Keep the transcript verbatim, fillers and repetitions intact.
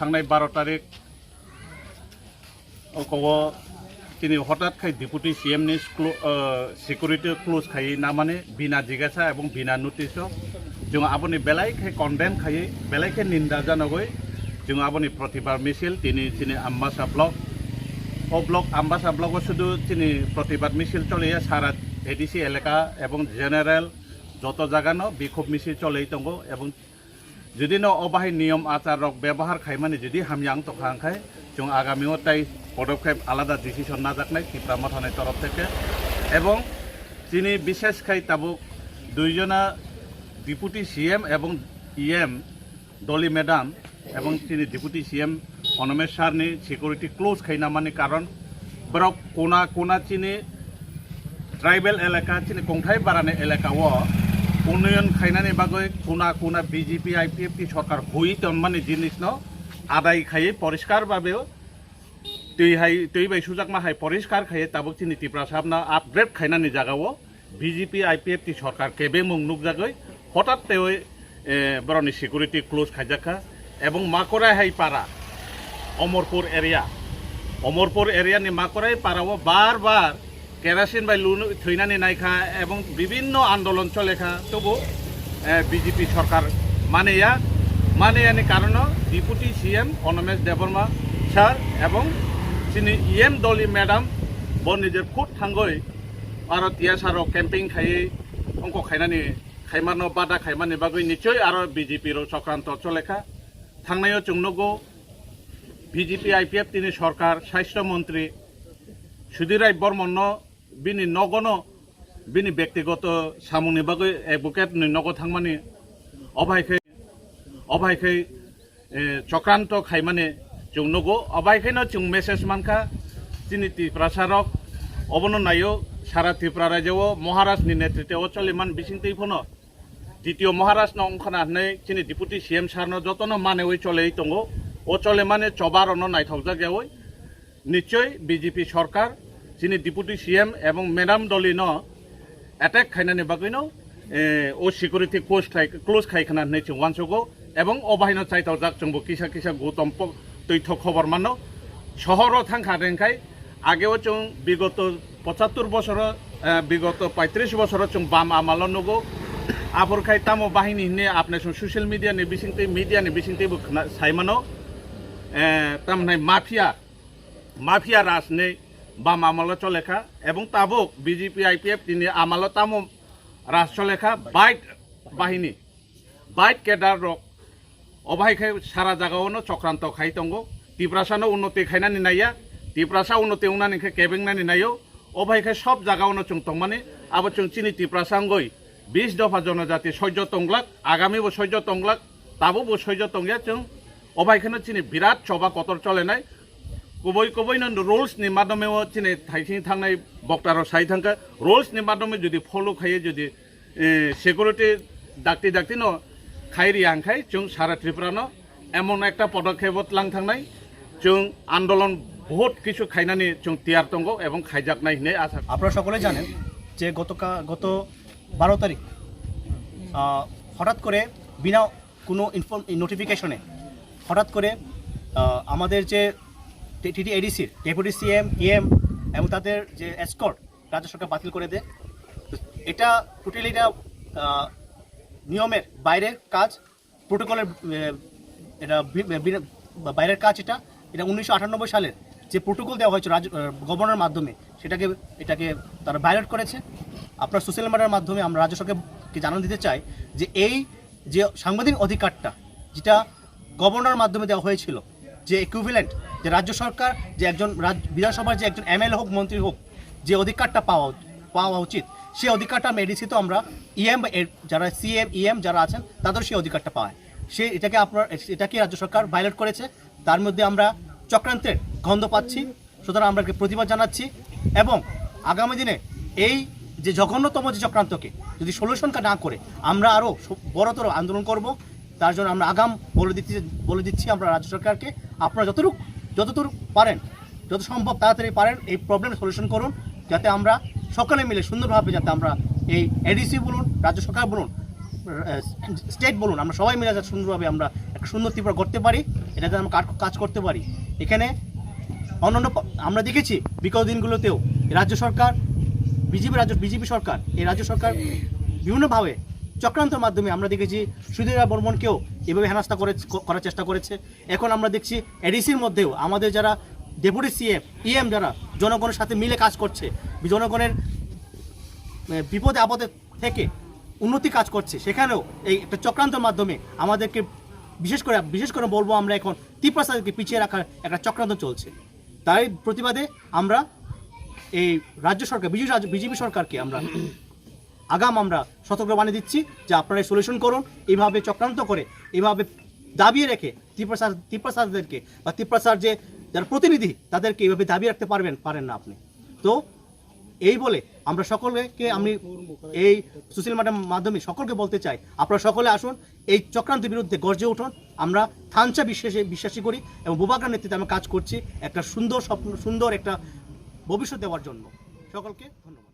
Tangnai baro tarik o kogo chini hotat khai Deputy C M ni sklo-, ah, security close khai namani bina jigasa ebong bina notice o. Chwng aboni belai khe condemn khai, belai khe ninda janogoi chwng aboni protibad misil tini chini Ambasa block. O block, Ambasa block o sudu chini protibad misil choliya sara A D C elaka ebong general joto jagano bikhub misil cholei tongo ebong Jodi no o bahai niyom achar rok bebohar khaimani jodi hamya wng tongkha, hwnkhe chwng agami o tai podokkhep alada decision najaknai Tipra Mothani torof theke. Ebong chini bishesh khai tabuk duijona Deputy C M ebong E M Dolly Madam ebong chini Deputy C M Animesh Sir ni security close khaina mani karon borok kona kona chini tribal elaka, chini kongthai barani elaka o unnoyon khainani bagwi kuna kuna B J P I P F T sorkar hui tonmani jinisno adai khaiwi poriskar babe twi hai, twi bai sujakma hai poriskar khaiwi tabuk chini Tiprasa no upgrade khainani jaga o B J P I P F T sorkar kebengmung nukjagwi hotat tewi, eh, borokni security close khaijak kha ebong Makorai hai para Omorpur area, Omorpur area ni Makorai para o bar bar Kerasin bai lunu-, thwinani naikha ebong bibinno andolon cholekha, tobo, eh, B J P sorkar maneya, maneyani karono Deputy C M Animesh Debbarma sir ebong chini E M Dolly madam bo nijer khud thangoi aro tiyasarok camping khaiwi ongkok khainani, khaimarno bada khaimani bagwi nichoi aro B J P rok chokranto cholekha. Thangnaio chwng nugo B J P I P F T ni sorkar, Swasto Montri Sudhir Rai Bormonno bini nogono bini bektigoto samungni bagwi advocate ni nogo thangmani obo hai khe, obo hai khe, eh, chokranto khaimani chwng nugo. Obo hai kheno chwng message mankha chini Tiprasa rok obono naio sara Tripura rajyo o Maharaj ni netritwo o choliman bisingtwi phano Titiyo Maharaj no wngkhana hinwi chini Deputy C M sir no jotono manewi cholewi tongo. O cholemani choba rokno naithokjak yawi nichoi B J P sorkar chini Deputy C M ebong Madam Dolly no attack khainani bagwino, eh, o security close khai, close khai khana hinwi chwng uansugo ebong o bahaino chaithokjak chwngbo kisa kisa gutom po-, twithok khobor mano. Sohoro thangkha rengkhai Ageo chwng bigoto pochattor bosoro, eh, bigoto paitris bosoro chwng bam amalo nugo. Aphor khai tamo bahini hinwi apnai chwng social media ni bisingtwi, media ni bisingtwi bo khna-, saimano, eh, tamhnai mafia, mafia raj ni bam amalo cholekha, ebong tabuk B J P I P F T ni amalo tamo raj cholekha, bike bahini. Bike cadre rok obo hai khe sara jagao no chokranto khai tongo. Tiprasa no unnoti khainani naiya, Tiprasa unnoti wngnani khe kebengnani naio. Obo hai khe sob jagao no chwng tongmani, abo chwng chini Tiprasa wngwi bis dopha jonojati soijo tonglak, agami bo soijo tonglak, tabuk bo soijo tongya chwng. Obo hai kheno chini birat choba kotor cholenai. Kubui kubui no rules ni madhyome o chini thaising thangnai bokta rok sai thangkha, rules ni madhyome jodi follow khaiye jodi eh, security dakti dakti no khai ri ang khai chwng sara Tripura no emon ekta podokkhep o tlang thangnai chwng andolon bahut kisu khainani chwng tiyar tongo ebong khaijaknai hinwi asa. আপনারা সকলে জানেন যে গত কা-, গত বারো তারিখ, আহ, হঠাৎ করে বিনা কোনো ইনফর্ম-, নোটিফিকেশনে হঠাৎ করে, আহ, আমাদের যে টি-, টিটি এডিসির ডেপুটি সিএম, ইএম এবং তাদের যে এসকর্ট রাজ্য সরকার বাতিল করে দেয়। তো এটা টোটালি এটা, আহ, নিয়মের বাইরের কাজ, প্রোটোকলের, আহ, এটা বি-, বি-, বাইরের কাজ এটা। এটা উনিশশো আটানব্বই সালের যে প্রোটোকল দেওয়া হয়েছে রাজ-, আহ, গভর্নর মাধ্যমে, সেটাকে, এটাকে তারা ভায়োলেট করেছে। আপনার সোশ্যাল মিডিয়ার মাধ্যমে আমরা রাজ্য সরকারকে জানান দিতে চাই যে এই যে সাংবিধানিক অধিকারটা, যেটা গভর্নর মাধ্যমে দেওয়া হয়েছিল, যে ইকুইভ্যালেন্ট, যে রাজ্য সরকার, যে একজন রাজ-, বিধানসভার যে একজন এমএলএ হোক, মন্ত্রী হোক, যে অধিকারটা পাওয়া, পাওয়া উচিত, সেই অধিকারটা আমরা এডিসি তো আমরা ইএম বা এর-, যারা সিএম, ইএম যারা আছেন, তাদের সেই অধিকারটা পাওয়ায়। সে এটাকে আপনার, এটাকে রাজ্য সরকার ভায়োলেট করেছে। তার মধ্যে আমরা চক্রান্তের গন্ধ পাচ্ছি। সুতরাং আমরা একে প্রতিবাদ জানাচ্ছি এবং আগামী দিনে এই যে জঘন্যতম যে চক্রান্তকে যদি সলিউশন না করে আমরা আরও স-, বড়তর আন্দোলন করব। তার জন্য আমরা আগাম বলে দিচ্ছি, বলে দিচ্ছি আমরা রাজ্য সরকারকে, আপনারা যতটুকু, যতদূর পারেন, যত সম্ভব তাড়াতাড়ি পারেন এই প্রবলেম সলিউশন করুন, যাতে আমরা সকলে মিলে সুন্দরভাবে যাতে আমরা এই এডিসি বলুন, রাজ্য সরকার বলুন, আহ, স্টেট বলুন, আমরা সবাই মিলে যাতে সুন্দরভাবে আমরা সুন্দর ত্রিপুরা গড়তে পারি, এটা যাতে আমরা কাজ কাজ করতে পারি। এখানে অন্যান্য প- আমরা দেখেছি বিগত দিনগুলোতেও রাজ্য সরকার, বিজেপি রাজ্য বিজেপি সরকার, এই রাজ্য সরকার বিভিন্নভাবে চক্রান্তের মাধ্যমে আমরা দেখেছি সুধীর রায় বর্মনকেও এভাবে হেনস্থা করে করার চেষ্টা করেছে। এখন আমরা দেখছি এডিসির মধ্যেও আমাদের যারা ডেপুটি সিএম ইএম যারা জনগণের সাথে মিলে কাজ করছে, জনগণের আহ, বিপদে আপদে থেকে উন্নতি কাজ করছে, সেখানেও এই একটা চক্রান্তের মাধ্যমে আমাদেরকে বিশেষ করে বিশেষ করে বলবো আমরা এখন তিপ্রাসাদেরকে পিছিয়ে রাখার একটা চক্রান্ত চলছে। তাই প্রতিবাদে আমরা এই রাজ্য সরকার বিজেপি রাজ্য বিজেপি সরকারকে আমরা আগাম আমরা সতর্ক বাণী দিচ্ছি যে আপনারা সলিউশন করুন। এইভাবে চক্রান্ত করে এইভাবে দাবিয়ে রেখে তিপ্রাসার তিপ্রাসাদেরকে বা তিপ্রাসার যে যারা প্রতিনিধি তাদেরকে এইভাবে দাবিয়ে রাখতে পারবেন পারেন না আপনি। তো এই বলে আমরা সকলকে আমি এই সোশ্যাল মিডিয়ার মাধ্যমে সকলকে বলতে চাই, আপনারা সকলে আসুন, এই চক্রান্তের বিরুদ্ধে গর্জে উঠুন। আমরা থানচা বিশ্বাসে বিশ্বাসী করি এবং বুবাগ্রাম নেতৃত্বে আমরা কাজ করছি একটা সুন্দর স্বপ্ন, সুন্দর একটা ভবিষ্যৎ দেওয়ার জন্য। সকলকে ধন্যবাদ।